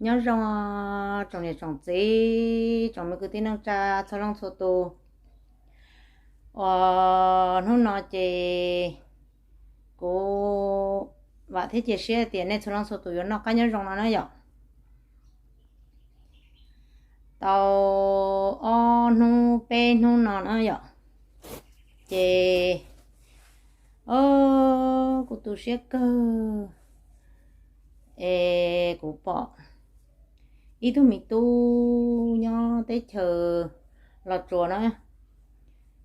Nyob zoo tsoom niam tsoom txiv, tsoom me kwv tij neej tsa txhua leej txhua tus. Uas hnub no ces kuv vam thiab cia siab tias nej txhua leej txhua tus yuav noj qab nyob zoo no na yom. Tau ob hnub peb hnub no na yom, ces o, kuv tu siab kawg es kuv pom ib tug me tub nyob teb chaws Los Tsuas na,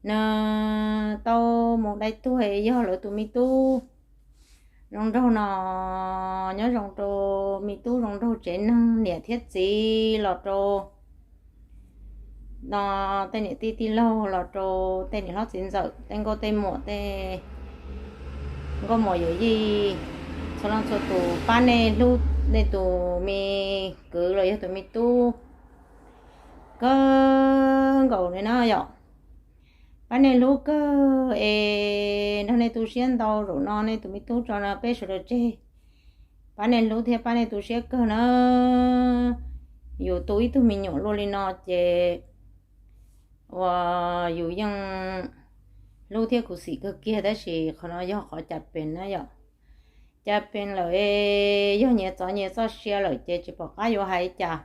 nws tau mus dai tuag, yog lawv tus me tub zoo nraug no, nyob zoo rau me tub zoo nraug tsev neeg niam thiab txiv los rau no tej niam tij tij laug los rau tej niam hlob txiv ntxawm tej nkauj tej muam tej nkauj muam yawm yij txhua leej txhua tus, pab nej hlub nej tus me kwv los yog tus me tub kawg nkaus li na yom. Pab nej hlub kawg es nrog nej tu siab ntau zaum no nej tus me tub tso no peb sawv daws tseg. Pab nej hlub thiab pab nej tu siab kawg na. Yus tu ib tug me nyuam luaj li no ces uas yus yeej hlub thiab khuv xim kawg kiag, tab sis qhov no yog qhov cas pes na yom. Cas pes lawm, yog nyias txov nyias txoj sia lawm ces tsis pom qab yuav hais cas.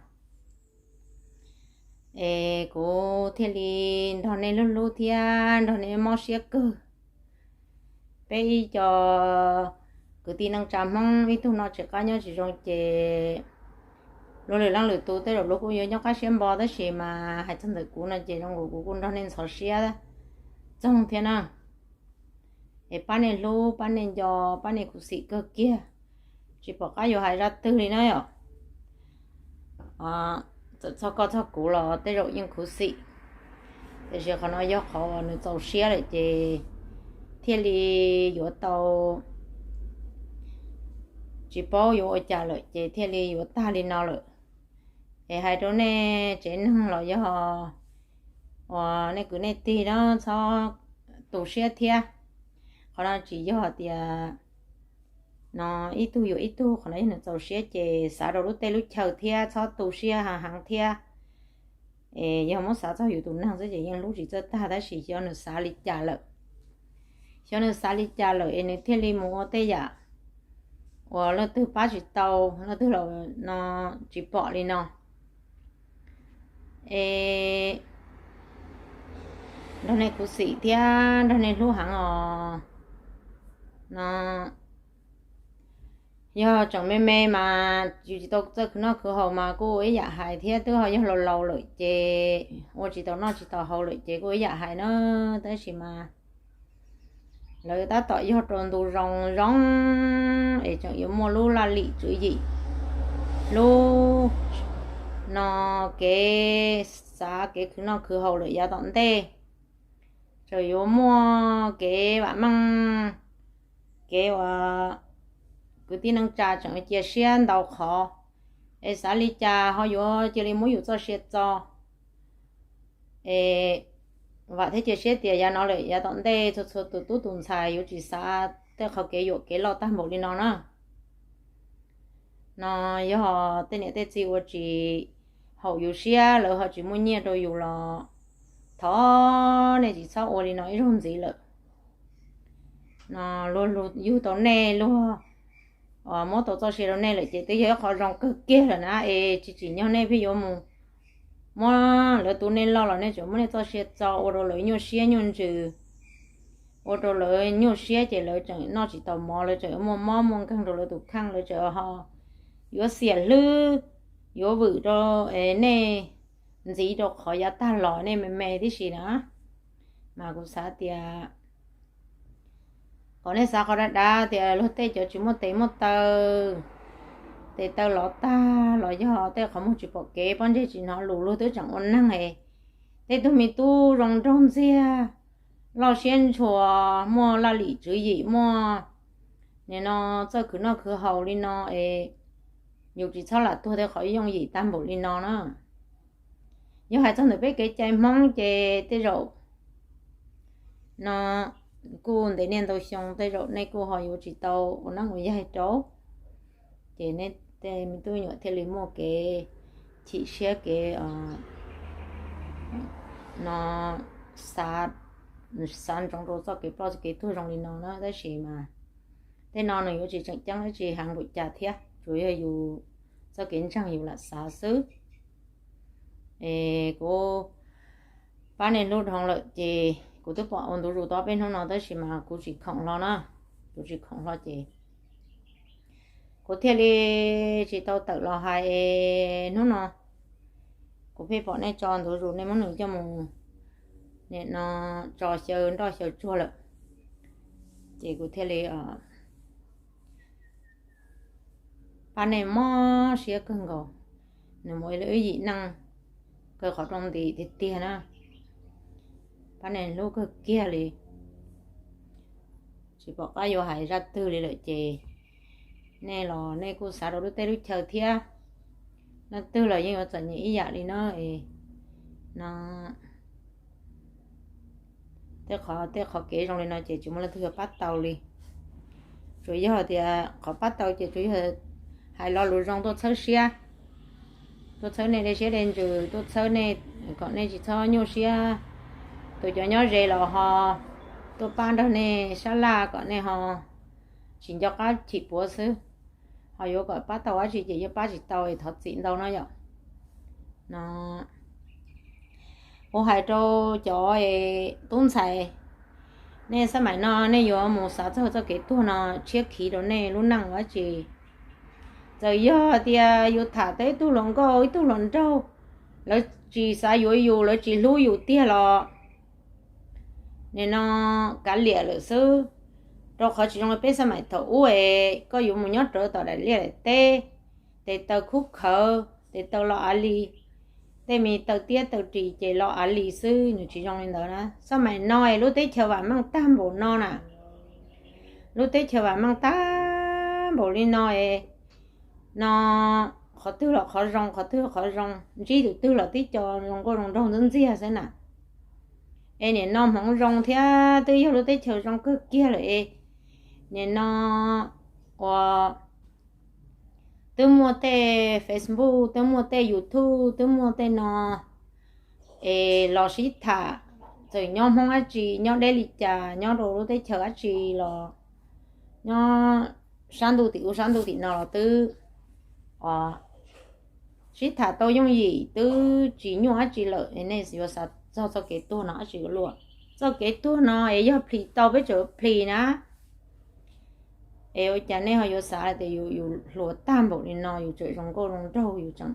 Es kuv thiaj li nrog nej hlub hlub thiab nrog nej mob siab kawg. Peb ib co kwv tij neej tsa Hmoob ib tug noj tsis qab nyob tsis zoo ces luag lwm leej lwm tus tej zaum luag kuj yuav nyob qab siab npo, tab sis mas hais txog ntawm kuv no ces zoo nkaus kuv kuj nrog nej ntxhov siab txoog thiab na. Es pab nej hlub pab nej nco pab nej khuv xim kawg kiag, tsis pom qab yuav hais zaj twg li na yom. Txawm txog koj txog kuv los tej zaum yeej khuv xim, tiam sis qhov no yog qhov uas nws txaus siab lawm ces thiaj li yuav tau, tsis paub yuav ua cas lawm ces thiaj li yuav tag li no lawm. Es hais rau nej tsev neeg los yog uas nej kwv nej tij na txhob tu siab thiab. Qhov no tsis yog tias no ib tug yuav ib tug, qhov no yog nws txaus siab ces xav rau lub teb lub chaw thiab txhob tu siab heev heev thiab. Es yog muab xav txog yus tus neeg xwb ces yeej hlub tsis txawj tag, tab sis xyov nws xav li cas lawm. Xyov nws xav li cas lawm es nws thiaj li mus ua tej yam uas leej twg pab tsis tau, leej twg los no tsis pom li no. Es nrog nej khuv xim thiab nrog nej hlub heev os. No yog tseem me me mas yus tsis tau txawj khwv noj khwv haus mas kuj ua ib yam hais thiab, twb ho yog laus laus lawm ces ua tsis tau noj tsis tau haus lawm ces kuj ua ib yam hais na. Tab sis mas lawv tab tom yog rau ntu zoo zoo es tseem yuav muaj lub laj lim tswv yim, lub no kev xav kev khwv noj khwv haus lawm yav tom ntej. Tseem yuav muaj kev vam meej, kev uas kwv tij neej tsa tseem cia siab ntau qhov, es xav li cas ho yuav cia li muab yus txoj sia txo. Es vam thiab cia siab tias yav no lawm yav tom ntej txhua txhua tus tub tus ntxhais yuav tsis xav tej qhov kev yuam kev loj tag npaum li no na. No yog tej niam tej txiv ua tsis haum yus siab, lawv ho tsis muaj nyiaj rau yus los thov nej tsis txhob ua li no ib zaug ntxiv lawm. No luag yug tau nej, luag muab tau txoj sia rau nej lawm ces twb yog ib qho zoo kawg kiag lawm na. Es tsis tsim nyog nej pheej yuav mus muab lawv tu nej loj los nej tseem muab nej txoj sia txo ua rau lawv nyuaj siab nyuaj ntsws, ua rau lawv nyuaj siab ces lawv tseem noj tsis tau mov, lawv tseem yuav muaj mob muaj nkeeg rau lawv tus kheej, lawv tseem ho yuav xiam hlwb, yuav vwm rau nej ntxiv rau qhov yav tag los nej me me tib si na. Mas kuv xav tias kom nej xav qhov dav dav tias luag tej cov tsis muaj tes muaj taw, tes taw lov tag los yog tej qhov muag tsis pom kev, pob ntseg tsis hnov lus, luag twb tseem ua neeg es tej tug me tub zoo nraug ntxiag, loj siab ntshua, muaj laj lim tswv yim, muaj nim no txawj khwv noj khwv haus li no es yus tsis txhob lam tuag tej qhov yooj yim tag npaum li no na. Yog hais txog ntawm peb kev cai Hmoob ces tej zaum no kuj ntev niaj ntau xyoo tej zaum nej kuj ho yuav tsis tau ua neeb ua yaig rau, ces nej tej me tub me nyuam thiaj li muaj kev chim siab kev no xav, xav ntsoov rau txoj kev ploj txoj kev tuag zoo li no na. Tab sis mas tej no nws yuav tsis tseem ceeb dab tsi heev npaum cas thiab, tsuas yog yus txoj kev ntseeg yus lam xav xwb. Es kuv pab nej hlub dhau lawm ces kuv twb pom ua ntu zus tau peb hnub no tab sis mas kuv tsis khoom hlo na, kuv tsis khoom hlo ces kuv thiaj li tsis tau tawm los hais es hnub no kuv pheej pom nej tso ntu zus nej muab nws coj mus nim no tso xyaw nroj xyaw tsuag lawm, ces kuv thiaj li pab nej mob siab kawg nkaus. Nws mus ua ib yim neej kawg qhov rooj nti tiag tiag na, pab nej hlub kawg kiag li. Tsis pom qab yuav hais zaj twg li lawm ces nej los nej kuj xav rau lub teb lub chaw thiab. Leej twg los yeej yuav txom nyem ib yam li na. No tej qhov tej qhov kev zoo li no ces tsis muaj leej twg yuav pab tau li. Tsuas yog tias qhov pab tau ces tsuas yog hais lo lus zoo tuaj txhawb siab, tuaj txhawb nej dej siab dej ntsws, tuaj txhawb nej kom nej tsis txhob nyuaj siab. Tus cov nyob ze los ho tuaj pab nrog nej sab laj kom nej ho tsis nco qab chim puav xwb. Ho yuav kom pab tau dab tsi ces yeej pab tsis tau es thov txim ntau no yom. No kuv hais rau cov tub ntxhais, nej xab maim no nej yuav mus xav txog txoj kev tuag no tshiab khiv rau nej lub neej dab tsi. Txawm yog tias yus tham tau ib tug hluas nkauj ib tug hluas nraug, lawv tsis xav yuav yus, lawv tsis hlub yus tiag los nim no kav liam lawm xwb. Rau qhov tsis zoo li peb xab maim thaum ub es koj yuav mus nyob rawv tom daim liaj daim teb, tes taw khub khawv, tes taw los av li, tej me taw tiab taw ris ces los av li xwb, nws tsis zoo li ntawd na. Xab maim no es lub teb chaws vam meej tag npaum no na, lub teb chaws vam meej tag npaum li no es no qhov twg los qhov zoo, qhov twg los qhov zoo, ntsib tus twg los tib co zoo nkauj zoo nraug ntxwb ntxiag xwb na. Es nim no hmoov zoo thiab twb yog lub teb chaws zoo kawg kiag lawm es nim no uas twb muaj tej Facebook, twb muaj tej YouTube, twb muaj tej no es los sib tham, txawm nyob Hmoob dab tsi, nyob deb li cas, nyob rau lub teb chaws dab tsi los, nyob sab ntuj tim ub sab ntuj tim no los twb sib tham tau yooj yim, twb tsis nyuaj dab tsi lawm es nej yuav xav txog txoj kev tuag no dab tsi ua luaj? Txoj kev tuag no es yog plhis tau peb tseem plhis na. Es ua cas nej ho yuav xav tias yus, yus hluas tag npaum li no, yus tseem zoo nkauj zoo nraug, yus tseem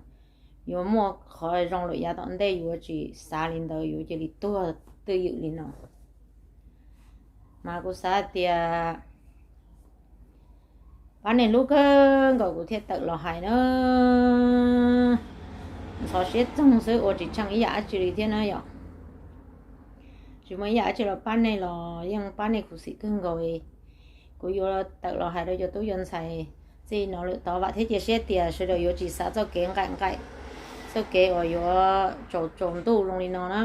yuav muaj qhov zoo lawm yav tom ntej, yus yuav tsis xav li ntawd, yus cia li tuag twj ywm li no? Mas kuv xav tias pab nej hlub kawg nkaus kuv thiaj tawm los hais na. Ntxhov siab txoog xwb, ua tsis tsheej ib yam dab tsi li thiab na yom. Tsis muaj ib yam dab tsi los pab nej los yeej pab nej khuv xim kawg nkaus. Kuv yuav tawm los hais rau cov tub cov ntxhais txij no lawm tod, vam thiab cia siab tias sawv daws yuav tsis xav txoj kev nqaim nqaim, txoj kev uas yuav tsaus tsaus ntuj zoo li no na.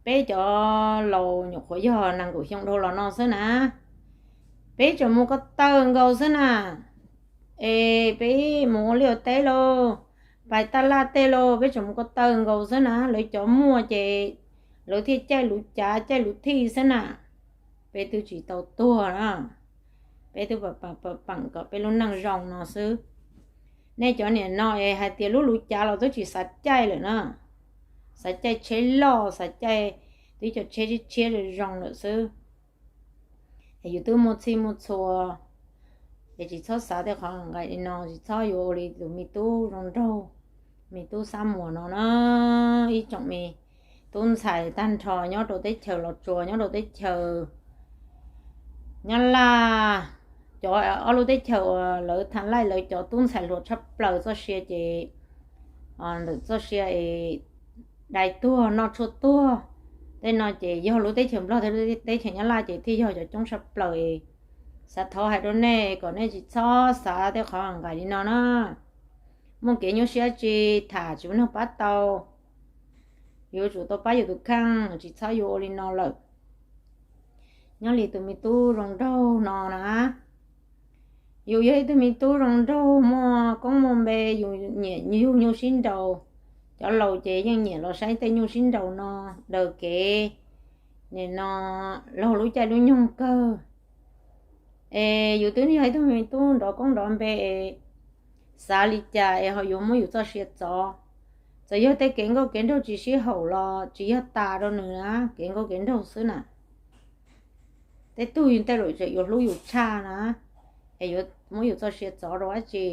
Peb cov laus nyuam qhuav yog nees nkaum xyoo dhau los no xwb na, peb tseem mus ko taw nkaus xwb na. Es peb mus ua liaj ua teb lauj, pais taj laj tej lauj, peb tseem mus ko taw nkaus xwb na. Lawv cov muaj ces lawv thiaj caij lus cav caij lus thij xwb na. Peb twb tsis tau tuag na, peb twb pam pam pam kom peb lub neej zoo no xwb. Nej cov niam no es hais tias lub lus cav los twb tsis xav caij lawm na, xav caij tsheb loj, xav caij twb cov tsheb tshiab tshiab zoo zoo lawm xwb. Es yus twb muaj txhij muaj txhua, es tsis txhob xav tej qhov nqaim li no, tsis txhob yuav ua li tus me tub zoo nraug, me tub Xab Muas no na. Ib tsoom me tub ntxhais tag nrho nyob rau teb chaws Los Tsuas, nyob rau teb chaws Nyab Laj, cov ob lub teb chaws uas lawv tham laij lawv cov tub ntxhais hluas tshaj plaws txoj sia ces ntawm txoj sia es dai tuag noj tshuaj tuag tej no ces yog lub teb chaws Nplog thiab lub teb chaws Nyab Laj ces thiaj yog cov coob tshaj plaws. Xav thov hais rau nej kom nej tsis txhob xav tej qhov nqaim li no na. Muaj kev nyuaj siab tsis tham tsis muaj neeg pab tau, yuav tsum tau pab yus tus kheej, tsis txhob yuav ua li no lawm. Nyob li tus me tub zoo nraug no na, Yus yog ib tug me tub zoo nraug muaj koob muaj npe, yus nyiam yug nyuj sib nraus. Cov laus ces yeej nyiam los saib tej nyuj sib nraus no daws kev, nim no laug lub caij lub nyoog kawg. Es yus twb yog ib tug me tub nrov koob nrov npe, xav li cas es ho yuav muab yus txoj sia txov. Txawm yog tej kev nkauj kev nraug tsis sib haum los tsis yog tas rau nws na, kev nkauj kev nraug xwb na. Tej tug tej laus tseem yuav hlub yus tshaj na, es yuav muab yus txoj sia txov rau dab tsi?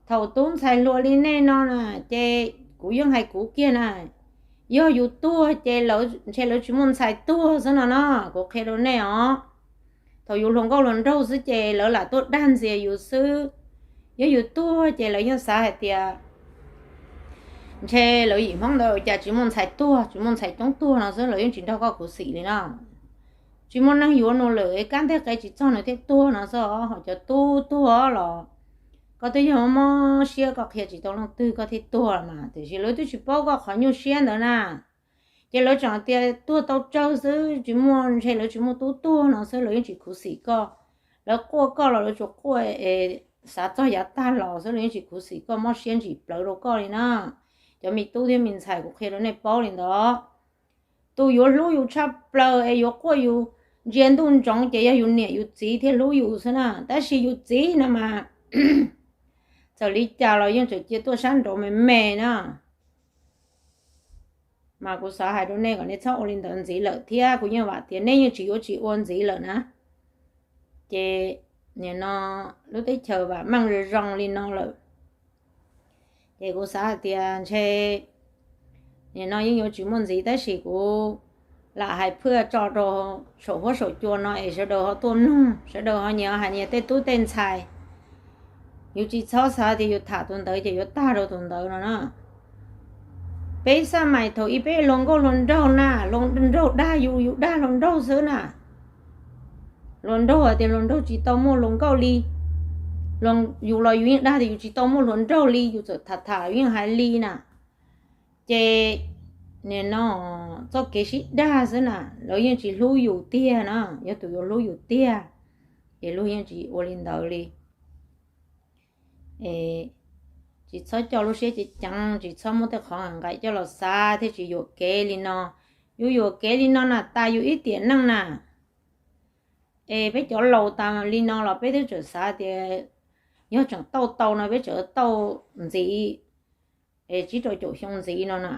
Thaum tub ntxhais hluas li nej no na, ces kuv yeej hais kuv kiag na, yog yus tuag ces lawv ntshe lawv tsis muaj ntxhais tuag xwb no no, kuv qhia rau nej os. Thaum yus hluas nkauj hluas nraug xwb ces lawv lam tuaj dag ntxias yus xwb. Yog yus tuag ces lawv yeej xav hais tias ntshe lawv yim Hmoob ntawd cas tsis muaj ntxhais tuag, tsis muaj ntxhais coob tuag no xwb, lawv yeej tsis nrog koj khuv xim li no. Tsis muaj neeg yuav nws lawm, kab nteg qe tsis txog nws thiaj tuag no xwb os. Ho cov tub tuag los koj twb yog mob siab koj qhia tsis tau leej twg koj thiaj tuag mas, tiam sis lawv twb tsis paub koj qhov nyuaj siab ntawd na. Ces lawv tseem tias tuag tau tsawg xwb, tsis muaj, ntshe lawv tsis muaj tub tuag no xwb, lawv yeej tsis khuv xim koj. Lawv quaj koj los lawv tsuas quaj es xav txog yav tag los xwb, lawv yeej tsis khuv xim koj, mob siab ntsim plawv rau koj li na. Cov me tub thiab me ntxhais, kuv qhia rau nej paub li ntawd. Tus yuav hlub yus tshaj plaws es yuav quaj yus ntsia ntuj ntsoov ces yog yus niam yus txiv thiaj hlub yus xwb na, tab sis yus txiv no mas txawm li cas los yeej tseem cia tuaj sab nraud me me na. Mas kuv xav hais rau nej kom nej txhob ua li ntawd ntxiv lawm thiab, kuv yeej vam tias nej yeej tsis yuav tsis ua ntxiv lawm na. Ces nim no lub teb chaws vam meej zoo li no lawm, ces kuv xav hais tias ntshe nim no yeej yuav tsis muaj ntxiv, tab sis kuv lam hais phaj tso rau saum huab saum cua no es sawv daws ho tuaj mloog, sawv daws ho nyias hais nyias tej tub tej ntxhais. Yus tsis txhob xav tias yus tham tus ntawd ces yuav tag rau tus ntawd no na. Peb xaj mais thaum ub peb hluas nkauj hluas nraug na, hluas nraug dag yus, yus dag hluas nraug xwb na. Hluas nraug hais tias hluas nraug tsis tau muaj hluas nkauj li, yus los yus yeej dag tias yus tsis tau muaj hluas nraug li, yus txawm tham tham yus yeej hais li na. Ces nim no txoj kev sib dag xwb na, lawv yeej tsis hlub yus tiag na, yog tus yuav hlub yus tiag ces luag yeej tsis ua li ntawd li. Tsis txhob coj lub siab ceev ceev, tsis txhob muab tej qhov nqaim coj los xav thiaj tsis yuam kev li no. Yus yuam kev li no na tas yus ib tiam neej na. Es peb cov laus tas li no los peb twb tseem xav tias yog tseem tau tau no peb tseem tau ntxiv, es tsib rau caum xyoo ntxiv no na,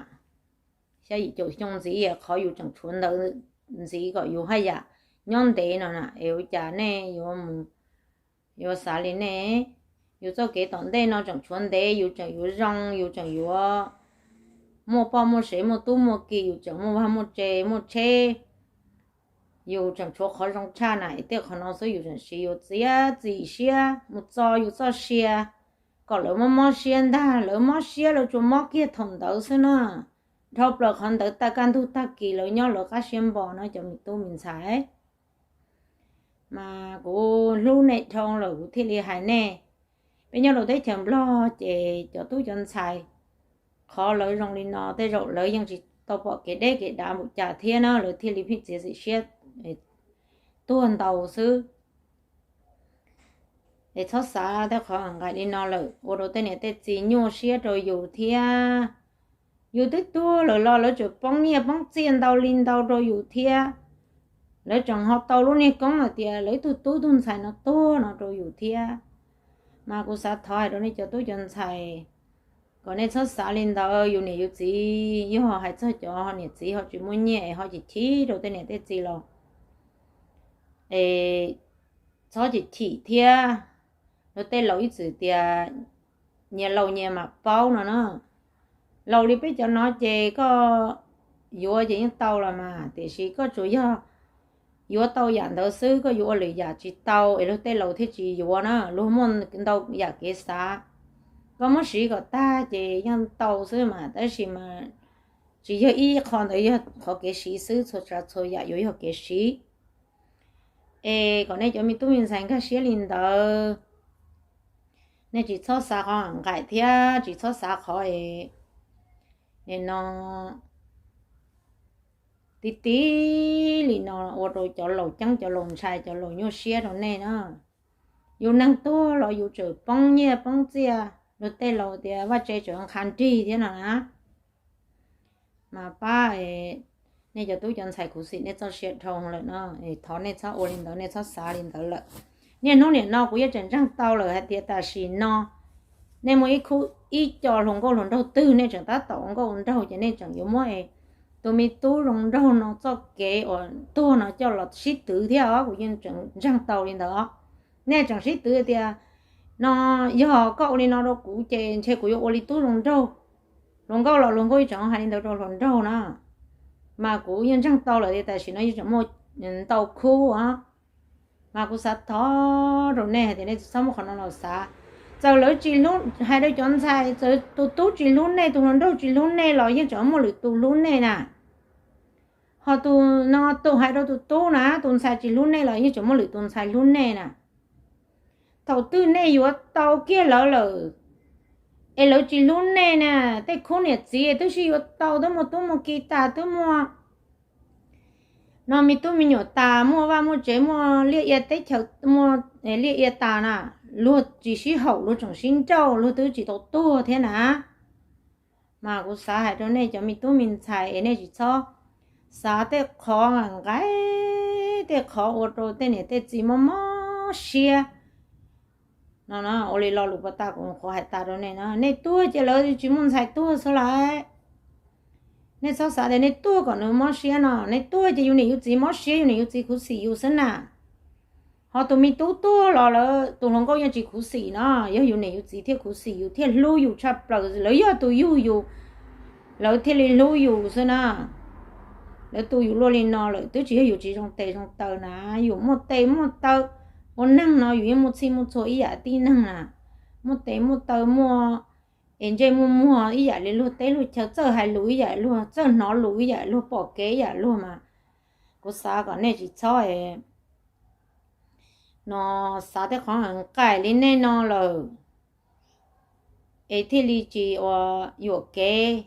xya yim caum xyoo ntxiv qhov yus tseem tshuav ntawv ntxiv kom yus haj yam nyob ntev no na, es ua cas nej yuav mus, yuav xav li nej? Yus txoj kev tom ntej no tseem tshuav ntev, yus tseem yuav zoo, yus tseem yuav muaj poj muaj sev, muaj tub muaj ki, yus tseem muaj vaj muaj tse muaj tsheb, yus tseem tshuav qhov zoo tshaj na, es tej qhov no xwb yus tseem siv yus txiav txim siab mus txo yus txoj sia kom lawv mob mob siab ntag. Lawv mob siab lawv tsuas mob kiag thaum ntawd xwb na. Dhau plaws qhov ntawd tag kaj ntug tag kis lawv nyob lawv qab siab npo no cov me tub me ntxhais. Mas kuv hlub nej dhau lawm kuv thiaj li hais nej. Peb nyob rau teb chaws Nplog ces cov tub cov ntxhais, qhov lawv zoo li no tej zaum lawv yeej tsis tau pom kev deb kev dav npaum cas thiab na, lawv thiaj li pheej txiav txim siab tuag ntau xwb. Es txhob xav tej qhov nqaim li no lawm, ua rau tej niam tej txiv nyuaj siab rau yus thiab. Yus twb tuag lawm los lawv tseem poob nyiaj poob txiaj ntau li ntau rau yus thiab. Lawv tseem ho tau lub niag koob hais tias lawv ib tug tub tug ntxhais no tuag no rau yus thiab. Mas kuv xav thov hais rau nej cov tub cov ntxhais kom nej txhob xav li ntawd. Yus niam yus txiv, yog hais txog cov niam txiv ho tsis muaj nyiaj es ho chim chim rau tej niam tej txiv los es txhob chim chim thiab. Luag tej laus ib txwm tias nyias laus nyias mam paub no na. Laus li peb cov no ces koj yuav ces yeej tau los mas, tiam sis koj tsuas yog yuav tau yam ntawd xwb, koj yuav ua lwm yam tsis tau es luag tej laus thiaj tsis yuav na. Luag muaj ntau yam kev xav, koj muab siv kom tag ces yeej tau xwb mas, tab sis mas tsis yog ib qho ntawd yog qhov kev siv xwb, txhua tsav txhua yam yuav yog kev siv. Es kom nej cov me tub me ntxhais nkag siab li ntawd, nej tsis txhob xav qhov nqaim thiab tsis txhob xav qhov es no ti ti li no ua rau cov laus ceeb cov laus ntshai cov laus nyuaj siab rau nej na. yus neeg tuag los yus tseem poob nyiaj poob txiaj, luag tej laus tias vaj tse tseem nqha nrig thiab no na. Mas pab, nej cov tub cov ntxhais khuv xim nej txoj sia dhau lawm no, thov nej txhob ua li ntawd, nej txhob xav li ntawd lawm. Niaj hnub nim no kuv yeej tseem ntseeg tau lawm hais tias tam sim no nej muaj ib khub ib co hluas nkauj hluas nraug twg nej tseem tab tom ua nkauj ua nraug ces nej tseem yuav muab tus me tub zoo nraug no txoj kev uas tuag no coj los sib twv thiab os, kuv yeej tseem ntseeg tau li ntawd os. Nej tseem sib twv tias no, yog koj ua li no rau kuv ces ntshe kuv yuav ua li tub zoo nraug. Hluas nkauj los hluas nkauj yeej tseem hais li ntawd rau hluas nraug na. Mas kuv yeej ntseeg tau lawm tias tam sim no yeej tseem muaj ntau khub os. Mas kuv xav thov rau nej hais tias nej txhob muab qhov no los xav. Txawm lawv tsis hlub, hais rau cov ntxhais, txawm tus tub tsis hlub nej, tus hluas nraug tsis hlub nej los yeej tseem muaj lwm tus hlub nej na. Ho tus no tus hais rau tus tub na, tus ntxhais tsis hlub nej los yeej tseem muaj lwm tus ntxhais hlub nej na. Thaum twg nej yuav tau kiag lawv lawm es lawv tsis hlub nej na, tej khub niam txiv twb sib yuav tau, twb muaj tub muaj ki tas, twb muaj no me tub me nyuam tas, muaj vaj muaj tsev, muaj liaj ia teb chaws, muaj liaj ia tas na, luag tsis sib haum, luag tseem sib nrauj, luag twb tsis tau tuag thiab na. Mas kuv xav hais rau nej cov me tub me ntxhais es nej tsis txhob xav tej qhov nqaim, tej qhov ua rau tej niam tej txiv mob mob siab no. Ua li lo lus puag ta kuv qhuav hais tas rau nej no, nej tuag ces lawv tsis muaj ntxhais tuag xwb lauj. Nej txhob xav tias nej tuag kom nws mob siab no, nej tuag ces yus niam yus txiv mob siab, yus niam yus txiv khuv xim yus xwb na. Ho tus me tub tuag los lawv tus hluas nkauj yeej tsis khuv xim no, yog yus niam yus txiv thiaj khuv xim yus, thiaj hlub yus tshaj plaws, lawv yog tus yug yus, lawv thiaj li hlub yus xwb na. Lawv tu yus luaj li no lawm twb tsis yog yus tsis zoo tes zoo taw na, yus muaj tes muaj taw ua neeg no yus yeej muaj txhij muaj txhua ib yam tib neeg na. Muaj tes muaj taw, muaj es ntsej muaj muag ib yam li luag teb luag chaw, txawj hais lus ib yam luag, txawj hnov lus ib yam luag, pom kev ib yam luag mas kuv xav kom nej tsis txhob no xav tej qhov nqaim li nej no lawm es thiaj li tsis ua yuam kev.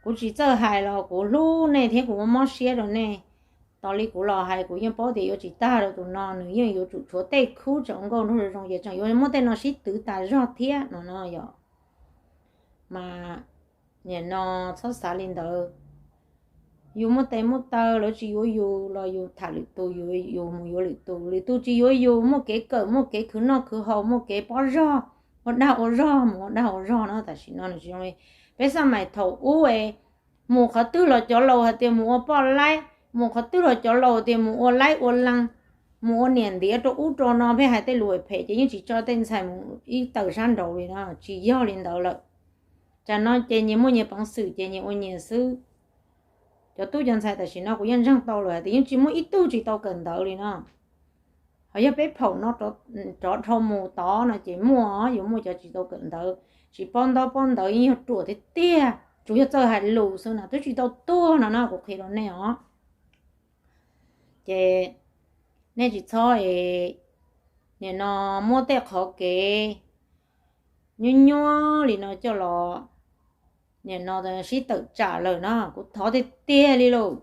Kuv tsis txawj hais los kuv hlub nej thiab kuv muaj mob siab rau nej. Tos li kuv los hais kuv yeej paub tias yuav tsis tag rau tus no, nws yeej yuav tsum tshuav tej khub tseem nkauj nraug zoo zoo ces tseem yuav muab tej no sib twv tas zog thiab no no yom. Mas nim no txhob xav li ntawd. Yus muaj tes muaj taw lawv tsis yuav yus los yus tham lwm tus, yus mus yuav lwm tus, lwm tus tsis yuav yus, muaj kev kawm muaj kev khwv noj khwv haus, muaj kev pob zog, ua dag ua zog mus ua dag ua zog no tam sim no nws tsis zoo li peb xab mais thaum ub es mus qhov twg los cov laus hais tias mus ua poj laib, mus qhov twg los cov laus tias mus ua laib ua lees, mus ua niam ntiav rau ub rau no, peb hais tej lus phem ces yeej tsis tso tej ntxhais mus ib tawm sab nraud li no, tsis yog li ntawd lawm. Tsam no ces nyias muaj nyias peev xwm ces nyias ua nyias xwb. Cov tub cov ntxhais tam sim no kuv yeej ntseeg tau lawm hais tias yeej tsis muaj ib tug tsis tau kawm ntawv li no. Ho yog peb phaum no rov dhau mus tod no ces muaj, yuav muaj cov tsis tau kawm ntawv, tsis paub ntaub paub ntawv, yeej yog ruam tiag tiag, tsuas yog txawj hais lus xwb no twb tsis tau tuag no no kuv qhia rau nej os. Ces nej tsis txhob es nim no muab tej qhov kev nyuaj nyuaj li no coj los nim no sib tawm tsam lawm no, kuv thov tiag tiag li lauj.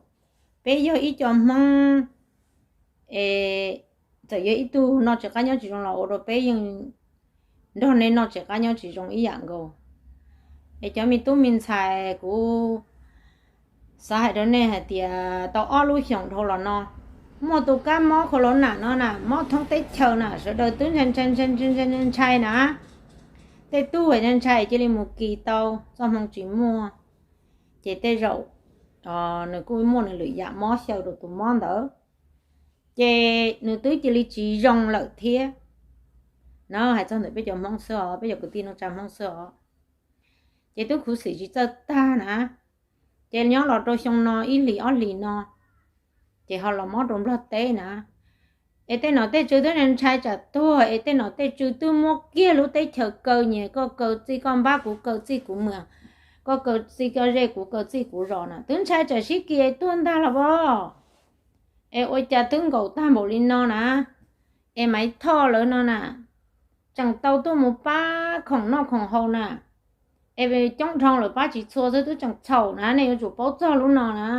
Peb yog ib co Hmoob es txawm yog ib tug noj tsis qab nyob tsis zoo los ua rau peb yeej nrog nej noj tsis qab nyob tsis zoo ib yam nkaus. Es cov me tub me ntxhais, kuv xav hais rau nej hais tias tau ob lub xyoos dhau los no, muaj tus kab mob corona no na, mob thoob teb chaws na, sawv daws twb ntshai ntshai ntshai ntshai na. Tej tub ntshai ntshai cia li mus kis tau, txoj hmoo tsis muaj, ces tej zaum nws kuj muaj nws lwm yam mob xyaw rau tus mob ntawd, ces nws twb cia li tsis zoo lawm thiab. No hais txog ntawm peb cov Hmoob xwb os, peb cov kwv tij neej tsa Hmoob xwb os. Ces twb khuv xim tsis txawj tag na, ces nyob los rau xyoo no ib hlis ob hlis no, ces ho los mob rau Nplog teb na. Es tej nom tej tswv twb ntshai tsam tuag, es tej nom tej tswv twb muab kiag lub teb chaws kaw nyias, koj kaw txij koj npab, kuv kaw txij kuv mws, koj kaw txij koj zej, kuv kaw txij kuv zos na, twb ntshai tsam sib kis tuag ntag los as. Es ua cas twb nkaum tag npaum li no na, es Maiv Thoj lawv no na, tseem tau tuaj mus pab khoom noj khoom haus na, es coob dhau lawm pab tsis txhua xwb twb tseem txhaum na, nej yuav tsum paub txog lub no na.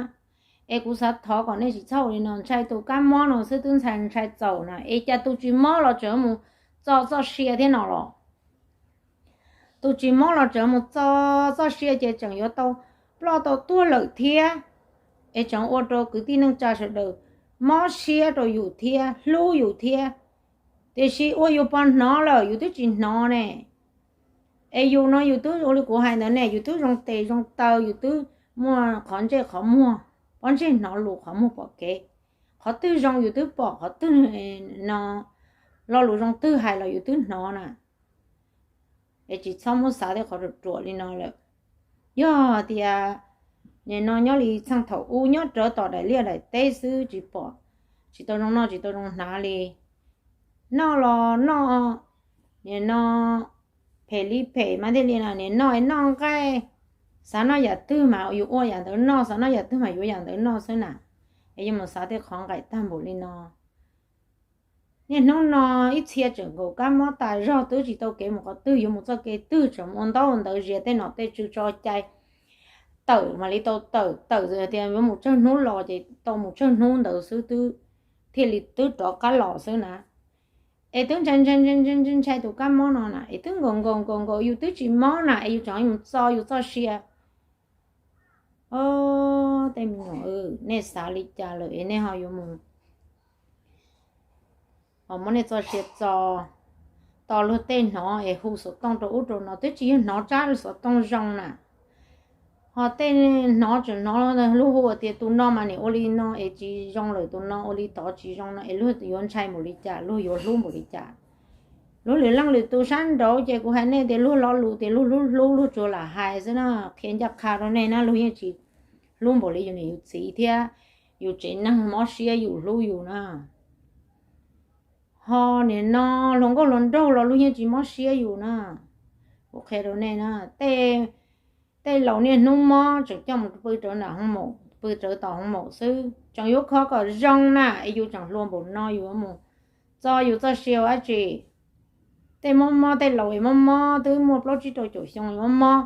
Es kuv xav thov kom nej tsis txhob ua li no, ntshai tus kab mob no xwb twb ntshai ntshai txaus na, es cas tus tsis mob los tseem mus txo txoj sia thiab no los? Tus tsis mob los tseem mus txo txoj sia ces tseem yuav tau ploj tau tuag lawm thiab, es tseem ua rau kwv tij neej tsa sawv daws mob siab rau yus thiab hlub yus thiab. Tiam sis ua yus pog hnov lawm yus twb tsis hnov ne. Es yus no yus twb ua li kuv hais ntawd ne, yus twb zoo tes zoo taw, yus twb muaj qhov ntsej qhov muag, pob ntseg hnov lus qhov muag pom kev, qhov twg zoo yus twb pom, qhov twg no lo lus zoo twg hais los yus twb hnov na. Es tsis txhob muab xav tej qhov ruam ruam li no lawm. Yog tias nim no nyob li txheej thaum ub nyob rawv tom daim liaj daim teb xwb tsis pom, tsis tau zoo noj tsis tau zoo hnav li, noj los noj, nim no phem li phem mas thiaj li na, nim no noj nqaij, xav noj yam twg mas yus ua yam ntawd noj, xav noj yam twg mas yuav yam ntawd noj xwb na. Es yuav mus xav tej qhov nqaim tag npaum li no. Niaj hnub no ib txhia tseem nkaum kab mob tas zog twb tsis tau kev mus qhov twg, yuav mus txoj kev twg tseem ua ntaub ua ntawv zias tej nom tej tswv tso cai, tawm mam li tau tawm, tawm tias yuav mus tsawg hnub los ces tau mus tsawg hnub ntawd xwb, twb thiaj li twb rov qab los xwb na. Es twb ntshai ntshai ntshai ntshai tus kab mob no na, es twb nkaum nkaum nkaum nkaum yus twb tsis mob na, es yus tseem mus txo yus txoj sia. Os, tej me nyuam, nej xav li cas lawm es nej ho yuav mus, ho muab nej txoj sia txo. Tos luag tej hnov es hu xov tooj rau ub rau no twb tsis yog hnov tsab xov tooj zoo na. Ho tej hnov tseem hnov luag hu tias tus no mas nim ua li no es tsis zoo lawm, tus no ua li tod tsis zoo no, es luag yuav ntshai npaum li cas, luag yuav hlub npaum li cas? Luag lwm leej lwm tus sab nraud ces kuv hais nej tias luag lo lus tias luag hlub hlub luag tsuas lam hais xwb na, qhia ncaj qha rau nej na, luag yeej tsis hlub npaum li yus niam yus txiv thiab yus tsev neeg mob siab yus hlub yus na. Ho nim no hluas nkauj hluas nraug los luag yeej tsis mob siab yus na. Kuv qhia rau nej na, tej laus niaj hnub mob tseem coj mus pw rawv nram hoo maum, pw rawv tom hoo maum xwb, tseem yuav kho kom zoo na, es yus tseem hluas npaum no yus mus txo yus txoj sia ua dab tsi? Tej mob mob tej laus es mob mob twb muaj plaub tsib rau caum xyoo yuav mob,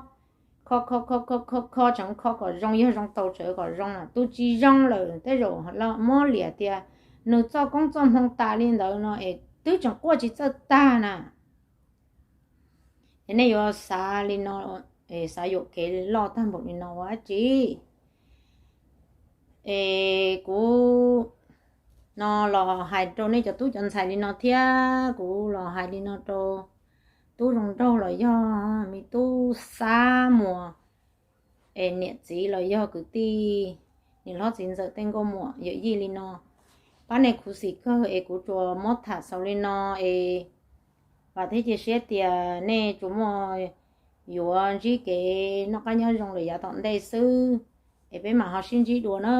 kho kho kho kho kho kho tseem kho kom zoo, yog zoo tau tseem kom zoo na, tus tsis zoo lawm tej zaum muab liam tias nws txoj koob txoj hmoo tas li ntawd no es twb tseem quaj tsis txawj tag na. Es nej yuav xav li no, xav yuam kev loj tag npaum li no ua dab tsi? Es kuv no los hais rau nej cov tub cov ntxhais li no thiab, kuv los hais li no rau tub zoo nraug los yog me tub Xab Muas, es niam txiv los yog kwv tij, niam hlob txiv ntxawm tej nkauj muam yawm yij li no, pab nej khuv xim kawg es kuv tsuas muab tham xaus li no es vam thiab cia siab tias nej tsuas muaj yuav ntsib kev noj qab nyob zoo lawm yav tom ntej xwb, es peb mam ho sib ntsib dua na.